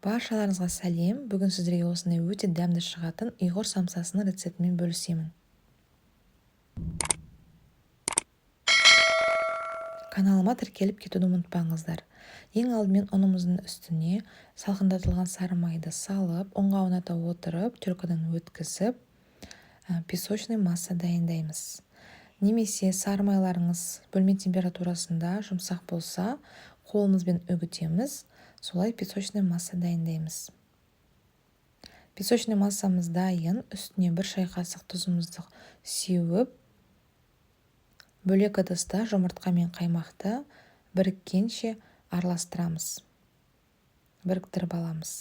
Баршаларыңызға сәлем! Бүгін сіздерге осындай өте дәмді шығатын ұйғыр самсасының рецептімен бөлісемін. Каналыма тіркеліп кетуді ұмытпаңыздар. Ең алдымен ұнымыздың үстіне салқындатылған сары майды салып, ұнға ауната отырып, теркадан өткізіп, песочный масса дайындаймыз. Немесе сары майларыңыз бөлме температурасында жұмсақ болса, қолымызбен үгітеміз. Солай песочный масса дайындаймыз. Песочный массамыз дайын, үстіне бір шай қасық тұзымызды сеуіп, бөлек ыдыста жұмыртқа мен қаймақты біріккенше араластырамыз. Біріктіріп аламыз.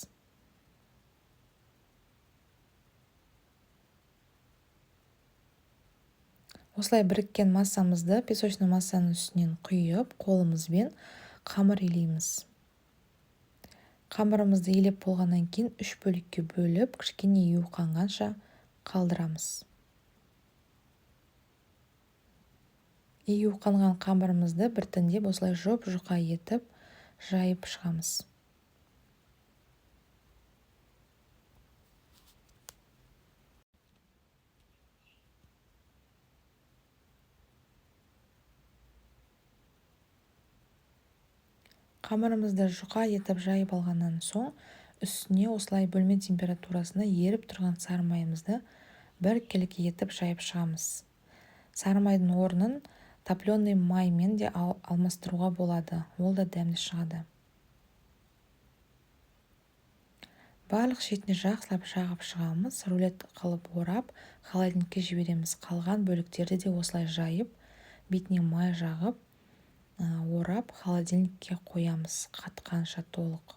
Осылай біріккен массамызды песочный массаның үстінен құйып, қолымызбен қамыр илейміз. Қамырымызды илеп болғаннан кейін 3 бөлікке бөліп, кішкене ию қанғанша қалдырамыз. Ию қанған қамырымызды біртіндеп осылай жұп-жұқа етіп жайып шығамыз. Қамырымызды жұқа етіп жайып алғаннан соң, үстіне осылай бөлме температурасында еріп тұрған сары майымызды біркелкі етіп жайып шығамыз. Сары майдың орнын топленый маймен де алмастыруға болады, ол да дәмді шығады. Барлық шетіне жақсылап жағып шығамыз, рулет қылып орап, холодильникке жібереміз. Қалған бөліктерді де осылай жайып, бетіне май жағып, орап, холодильникке қоямыз қатқанша толық.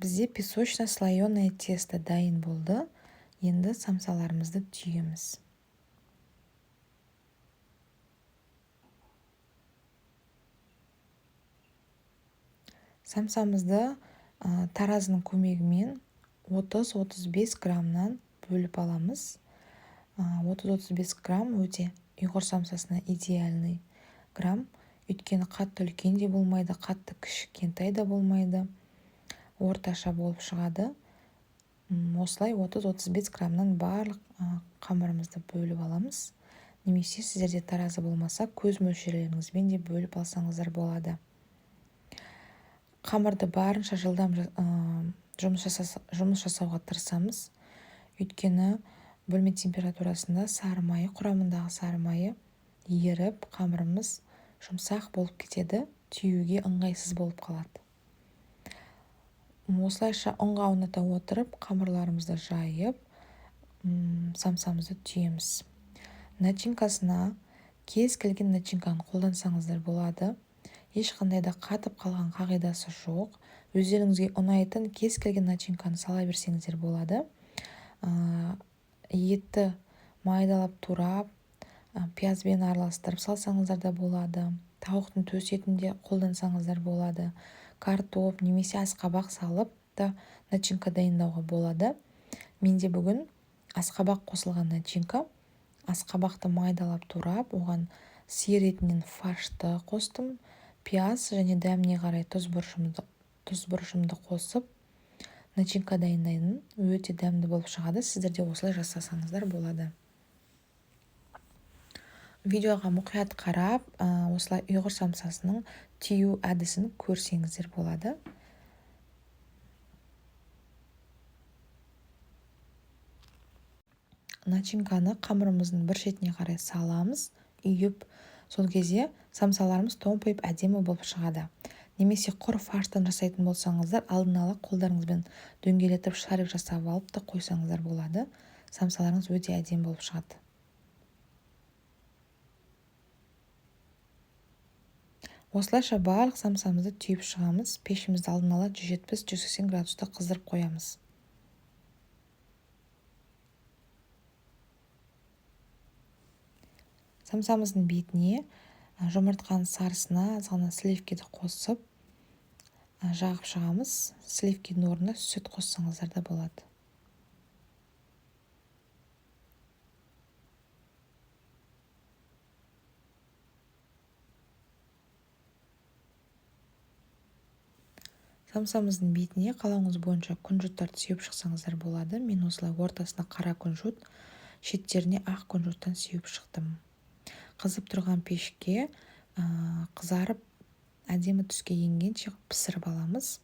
Бізде песочно-слоеное тесто дайын болды. Енді самсаларымызды түйеміз. Самсамызды таразының көмегімен 30-35 граммнан бөліп аламыз. 30-35 грамм өте ұйғыр самсасына идеальный грамм. Өйткені қатты үлкен де болмайды, қатты кішкентай да болмайды. Орташа болып шығады. Осылай 30-35 граммнан барлық қамырымызды бөліп аламыз. Немесе сіздерде таразы болмаса, көз мөлшерлеріңізбен де бөліп алсаңыздар болады. Қамырды барынша жылдам жұмыс жасауға тырысамыз. Өйткені бөлме температурасында сары майы, құрамындағы сары майы еріп, қамырымыз жұмсақ болып кетеді, түюге ыңғайсыз болып қалады. Осылайша ұнға ауната отырып, қамырларымызды жайып, самсамызды түйеміз. Начинкасына кез келген начинканы қолдансаңыздар болады. Ешқандай да қатып қалған қағидасы жоқ. Өздеріңізге ұнайтын кез келген начинканы сала берсеңіздер болады. Етті майдалап турап, пиязбен араластырып салсаңыздар да болады. Тауықтың төс етін де қолдансаңыздар болады. Картоп немесе асқабақ салып та начинка дайындауға болады. Менде бүгін асқабақ қосылған начинка. Асқабақты майдалап турап, оған сиыр етінен фаршты қостым. Пияз және дәміне қарай тұз бұрышымды қосып начинка дайындаймын. Өте дәмді болып шығады. Сіздер де осылай жасасаңыздар болады. Видеоға мұқият қарап, осылай ұйғыр самсасының түю әдісін көрсеңіздер болады. Начинканы қамырымыздың бір шетіне қарай саламыз, үйіп, сол кезде самсаларымыз томпиып әдемі болып шығады. Немесе құр фарштан жасайтын болсаңыздар, алдын ала қолдарыңызбен дөңгелетіп шарик жасап алып та қойсаңыздар болады. Самсаларыңыз өте әдемі болып шығады. Осылайша барлық самсамызды түйіп шығамыз. Пешімізді алдын ала 170-180 градуста қыздырып қоямыз. Самсамыздың бетіне жұмыртқаның сарысына аз ғана сливкиді қосып жағып шығамыз. Сливкидің орнына сүт қоссаңыздар да болады. Самсамыздың бетіне қалауыңыз бойынша күнжіттарды сеуіп шықсаңыздар болады. Мен осылай ортасына қара күнжіт, шеттеріне ақ күнжіттен сеуіп шықтым. Қызып тұрған пешке қызарып, әдемі түске енгенше пісіріп аламыз.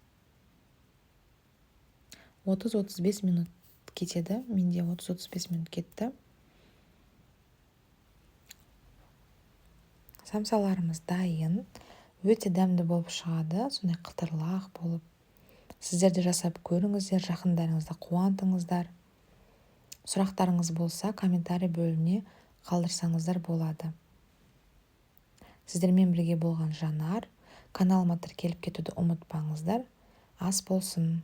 30-35 минут кетеді. Менде 30-35 минут кетті. Самсаларымыз дайын. Өте дәмді болып шығады, сондай қытырлақ болып. Сіздер де жасап көріңіздер, жақындарыңызды қуантыңыздар. Сұрақтарыңыз болса, комментарий бөліміне қалдырсаңыздар болады. Сіздермен бірге болған Жанар. Каналыма тіркеліп кетуді ұмытпаңыздар. Ас болсын.